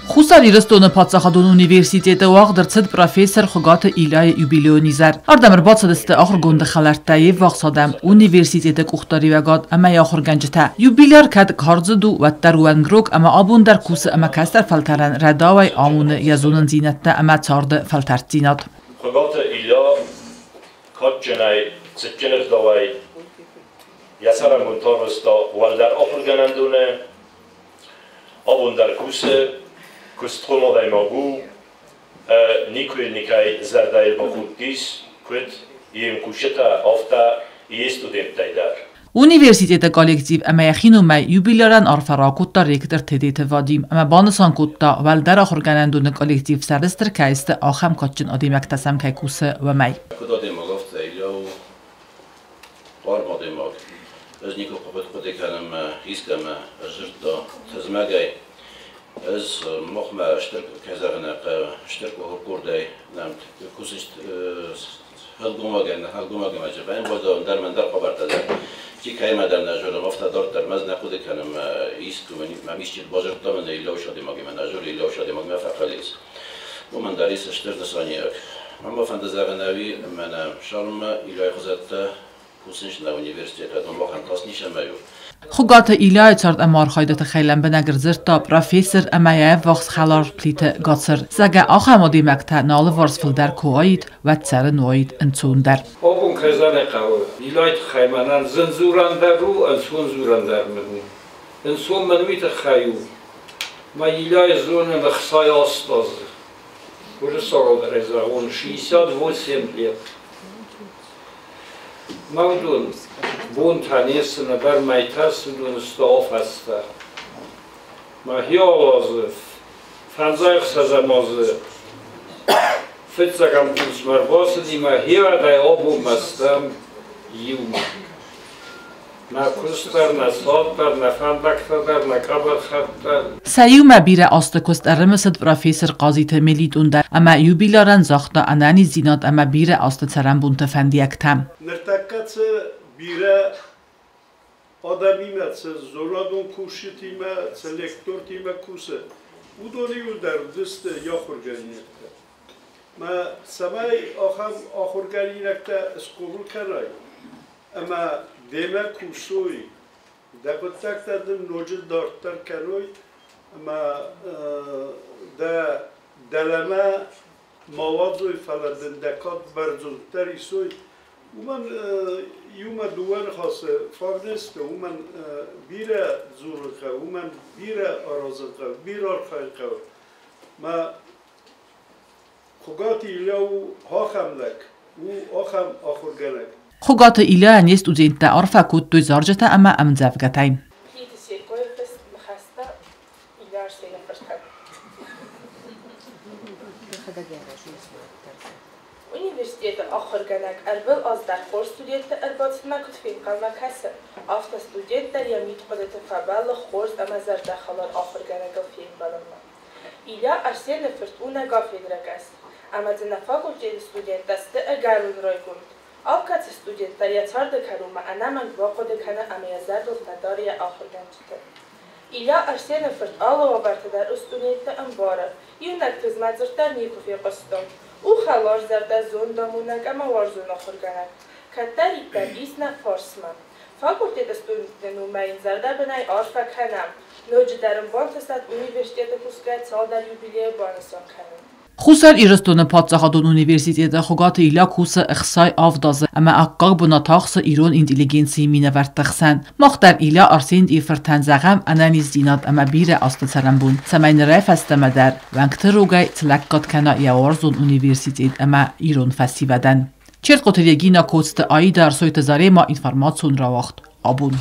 Хуссар Ирыстоны паддзахадон университеты уагъд ӕрцыд профессор Хуыгаты Ильяйы юбилейон изӕр. Ардӕм ӕрбацыдысты ахуыргонды хӕлӕрттӕ, йе ввахс адӕм, университеты къухдариуӕгад ӕмӕ йӕ ахуыргӕнджытӕ. Юбиляр кӕд кардзыд у, уӕддӕр уӕнгрог ӕмӕ абон дӕр кусы ӕмӕ кӕстӕр фӕлтӕрӕн рӕдауӕй амоны йӕ зонындзинӕдтӕ ӕмӕ царды фӕлтӕрддзинад. Хуыгаты Илья кадджынӕй, цытджын ӕгъдауӕй йӕ цӕрӕнбонты арвыста уӕлдӕр ахуыргӕнӕндоны. Абон дӕр кусы, куыстхъом адӕймаг у, никуы никӕй зӕрдӕйы бахудтис, куыд йе мкусджытӕ, афтӕ йе студенттӕй дӕр. Университеты коллектив ӕмӕ йӕхи номӕй юбилярӕн арфӕ ракодта ректор Тедеты Вадим ӕмӕ банысан кодта, уӕлдӕр ахуыргӕнӕндоны коллектив сӕрыстыр кӕй сты, ахӕм кадджын адӕймӕгтӕ сӕм кӕй кусы, уымӕй. Куыд адӕймаг, афтӕ Илья у хъарм адӕймаг. Ӕз никуы хъуыды кӕнын мӕ искӕмӕ, ӕз дзырдта тызмӕгӕй. Ӕз махмӕ стыр, кӕй зӕгъын ӕй хъӕуы, стыр къухыркъордӕй нӕм кусыст хӕлгомагӕн, хӕлгомагӕн баембӕлдӕуын дӕр мӕн дӕр хабӕрттӕ дӕр. Чи кӕимӕ дӕр нӕ зонӕм, афтӕ дарддӕр мӕ ӕз нӕ хъуыды кӕнын, искуы мӕм исчи базырдта мӕнӕ Ильяуш адӕймагимӕ нӕ зоны, Ильяуш адӕймагмӕ фӕхъӕл ис. Уымӕн дӕр ис стыр нысаниуӕг. Мӕн бафӕнды зӕгъын ӕви мӕнӕ Шарммӕ Ильяйы хуызӕттӕ кусынц нӕ университеты, махӕн тас ницӕмӕй у. Хуыгаты Ильяйы цард ӕмӕ архайды тыххӕй лӕмбынӕг ӕрдзырдта профессор ӕмӕ йӕ ӕввахс хӕлар Плиты Гацыр. Зӕгъгӕ, ахӕм адӕймӕгтӕ нӕ алыварс фылдӕр куы уаид, уӕд цӕрын уаид ӕнцондӕр. Абон кӕй зӕгъын хъӕуы, Ильяйы тыххӕй мӕнӕн зын дзурӕн дӕр у, ӕнцон дзурӕн дӕр мын у. Ӕнцон мӕн уый тыххӕй у, мӕ Ильяйы зонын 68 азы. Уырыссагау дӕр ӕй зӕгъон, 68 лет. Мӕ уыдон бонтӕ не сты, нӕдӕр мӕйтӕ сты, уыдон сты афӕдзтӕ. Мӕхи ауадзы, фӕндзай ӕхсӕзӕм азы фыццӕгӕм курсмӕ ӕрбацыди, мӕхи адӕй абонмӕ стӕм иумӕ. Нӕ куыст дӕр, нӕ цард дӕр, нӕ фӕндӕгтӕ дӕр, нӕ къӕбӕрхӕрд дӕр. Сӕ иумӕ бирӕ азты куыст ӕрымысыд профессор Хъазиты Мелитон дӕр ӕмӕ юбилярӕн загъта ӕнӕниздзинад ӕмӕ бирӕ азты цӕрӕнбонты фӕндиӕгтӕ. Ныртӕккӕ цы бирӕ адӕмимӕ, цы зонадон кусджытимӕ, цы лектортимӕ кусы, уыдон иуылдӕр уыдысты йӕ ахуыргӕнинӕгтӕ. Мӕ цӕмӕй ахӕм ахуыргӕнинӕгтӕ схъомыл кӕнай, ӕмӕ демӕ кусой, дӕ хъуыддӕгтӕ дын ноджы дарддӕр кӕной ӕмӕ дӕ дӕлӕмӕ ма уадзой, фӕлӕ дын дӕ кад бӕрзонддӕр исой, уымӕн иумӕ дыууӕ ныхасы фаг не сты, уымӕн бирӕ дзурын хъӕуы, уымӕн бирӕ аразын хъӕуы, бирӕ архайын хъӕуы. Мӕ Хуыгаты Илья у ахӕм лӕг, у ахӕм ахуыргӕнӕг. Хуыгаты Ильяйӕн йе студенттӕ арфӕ кодтой зарджытӕ ӕмӕ ӕмдзӕвгӕтӕй. Плиты Сергойы фыст ныхӕстӕ Илья Арсены фыртӕн. Университеты ахуыргӕнӕг ӕрвылаз дӕр хорз студентты ӕрбацыдмӕ куыд фенхъӕлмӕ кӕсы, афтӕ студент дӕр йӕ мидхъуыдыты фӕбӕллы хорз ӕмӕ зӕрдӕхӕлар ахуыргӕнӕгыл фембӕлынмӕ. Илья Арсены фырт у нӕ кафедрӕгӕс, ӕмӕ дзы нӕ факультеты студенттӕ сты ӕгӕрон райгонд. Алкӕцы студент дӕр йӕ царды кӕронмӕ ӕнӕмӕнг бахъуыды кӕны ӕмӕ йӕ зӕрдыл фӕдары йӕ ахуыргӕнджыты. Илья Арсены фырт алы уавӕрты дӕр у студентты ӕмбары, иунӕг тызмӕг дзырд дӕр никуы фехъуыстон. У хӕларзӕрдӕ, зондамонӕг ӕмӕ уарзон ахуыргӕнӕг. Кӕддӕриддӕр ис нӕ фарсмӕ. Факультеты студентты номӕй йын зӕрдӕбынӕй арфӕ кӕнӕм. Ноджыдӕр ын бантысӕд университеты кусгӕ цалдӕр юбилейы банысан кӕнын. Хуссар Ирыстоны паддзахадон университеты Хуыгаты Илья кусы 67 азы ӕмӕ аккаг бынат ахсы ирон интеллигенцийы минӕвӕртты хсӕн. Мах дӕр Илья Арсентийы фыртӕн зӕгъӕм ӕнӕниздзинад ӕмӕ бирӕ азты цӕрӕнбон, цӕмӕй нырӕй фӕстӕмӕ дӕр уӕнгты рогӕй цы лӕггад кӕна йӕ уарзон университет ӕмӕ ирон фӕсивӕдӕн. Чертхъоты Регина, Коцты Аида, Ӕрсойты Зарема, информацион рауагъд абон.